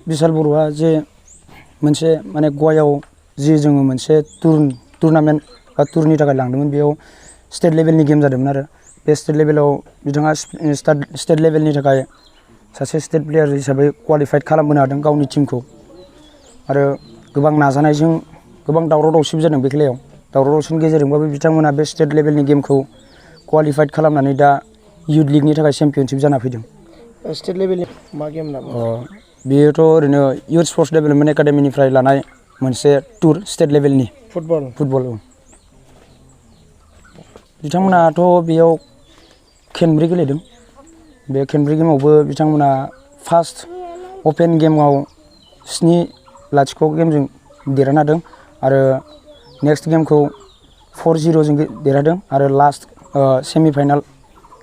बिशाल बर'आ जे मोनसे माने गवायाव जि जोङो मोनसे टुर्नामेन्ट बा टुरनि थाखाय लांदोंमोन बेयाव स्टेट लेभेलनि गेम जादोंमोन आरो बे स्टेट लेभेलाव बिथाङा स्टेट लेभेलनि थाखाय सासे स्टेट प्लेयार हिसाबै क्वालिफाइड खालामबोनो हादों गावनि टीमखौ आरो गोबां नाजानायजों गोबां दावराव दावसिबो जादों बे खेलायाव दावराव दावसिनि गेजेरजोंबाबो बिथांमोना बे स्टेट लेभेलनि गेमखौ क्वालिफाइड खालामनानै दा युथ लिगनि थाखाय चेम्पियनशिप जाना फैदों। स्टेट लेभेलनि मा गेम नाम? बेयोथ' ओरैनो युथ स्पर्ट्स डेभेलपमेन्ट एकाडेमिनिफ्राय लानाय मोनसे टुर स्टेट लेभेलनि फुटबल। बिथांमोनाथ' बेयाव खेनब्रै गेलेदों बे खेनब्रै गेमावबो बिथांमोना फार्स्ट अपेन गेमाव 7-0 गेमजों देरहादों आरो नेक्स्ट गेमखौ 4-0 जों देरहादों आरो लास्ट सेमिफाइनाल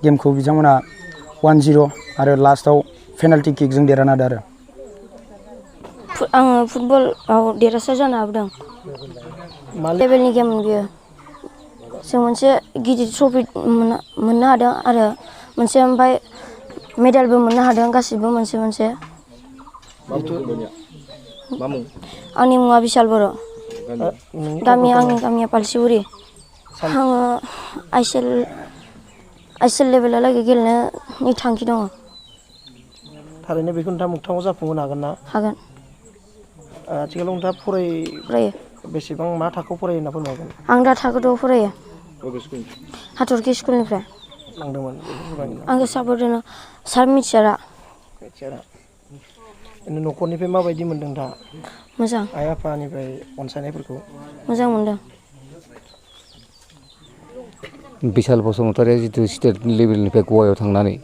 गेमखौ बिथांमोना 1-0 आरो लास्टआव पेनाल्टि किकजों देरहादों आरो आङो फुटबलाव देरहासार जानो हाबोदों। लेभेलनि गेम बियो जों मोनसे गिदिर ट्रफि मोननो हादों आरो मोनसे ओमफ्राय मेडेलबो मोननो हादों गासिबो मोनसे आंनि मुङा बिशाल बर'। आंनि गामिया पालसिगुरि। आङो आइएसएल लेभेलालागै गेलेनायनि थांखि दङ। थारैनो बेखौ नोंथाङा मोगथाङाव जाफुंहोनो हागोन ना? हागोन। आथिखालाव नोंथाङा फरायो बेसेबां मा थाखोआव फरायो होनना फोरमायनो हागोन? आं दा थाखो 2 फरायो। हाथरखि स्कुलनिफ्राय लांदोंमोन आंखौ सापर्ट होनो सार मिथिसारा। न'खरनिफ्राय माबायदि मोनदों दा? मोजां। आइ आफानिफ्राय अनसायनायफोरखौ मोजां मोनदों। बिशाल बसुमतारिया जितु स्टेट लेभेलनिफ्राय गवायाव थांनानै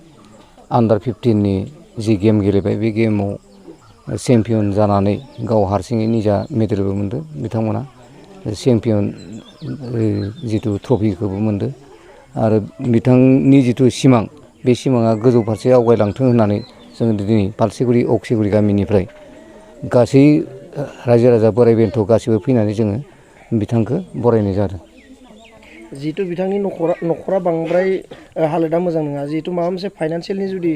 आन्डार 15नि जि गेम गेलेबाय बे गेमाव चेम्पियन जानानै गाव हारसिङै निजा मेडेलबो मोनदों बिथांमोना चेम्पियन जितु ट्रफिखौबो मोनदों आरो बिथांनि जितु सिमां बे सिमाङा गोजौ फारसे आवगायलांथों होननानै जों दिनै पालसिगुरि अक्सिगुरि गामिनिफ्राय गासै रायजो राजा बोराइ बेन्थ' गासिबो फैनानै जोङो बिथांखौ बरायनाय जादों। जिहेतु बिथांनि न'खरा बांद्राय हालोदा मोजां नङा जिहेतु माबा मोनसे फाइनान्सियेलनि जुदि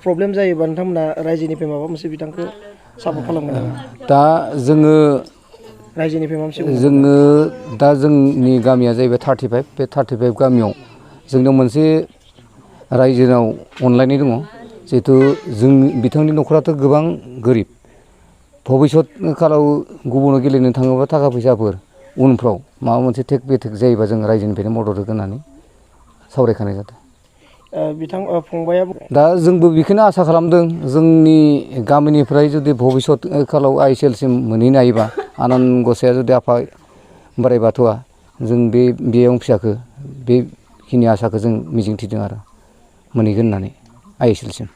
प्रब्लेम जायोबा नोंथांमोना रायजोनिफ्राय माबा मोनसे बिथांखौ सापर्ट खालामगोन नामा? दा जोङो रायजोनिफ्राय माबा मोनसे दा जोंनि गामिया जाहैबाय 35 बे 35 गामियाव जोंनाव मोनसे रायजोनाव अनलायनाय दङ जिहेतु बिथांनि न'खराथ' गोबां गोरिब भबिसत कालाव गुबुनाव गेलेनो थाङोबा थाखा फैसाफोर उनफ्राव माबा मोनसे थेक बेथेक जायोबा जों रायजोनिफ्रायनो मदद होगोन होननानै सावरायखानाय जादों। फंबाया दा जोंबो बेखौनो आसा खालामदों जोंनि गामिनिफ्राय जुदि भबिसत कालाव आइएसएलसिम मोनहैनो हायोबा आनान गसाइआ जुदि आफा बोराइ बाथौआ जों बे बियाव फिसाखौ बेखिनि आसाखौ जों मिजिंथिदों आरो मोनहैगोन होननानै आइएसएलसिम।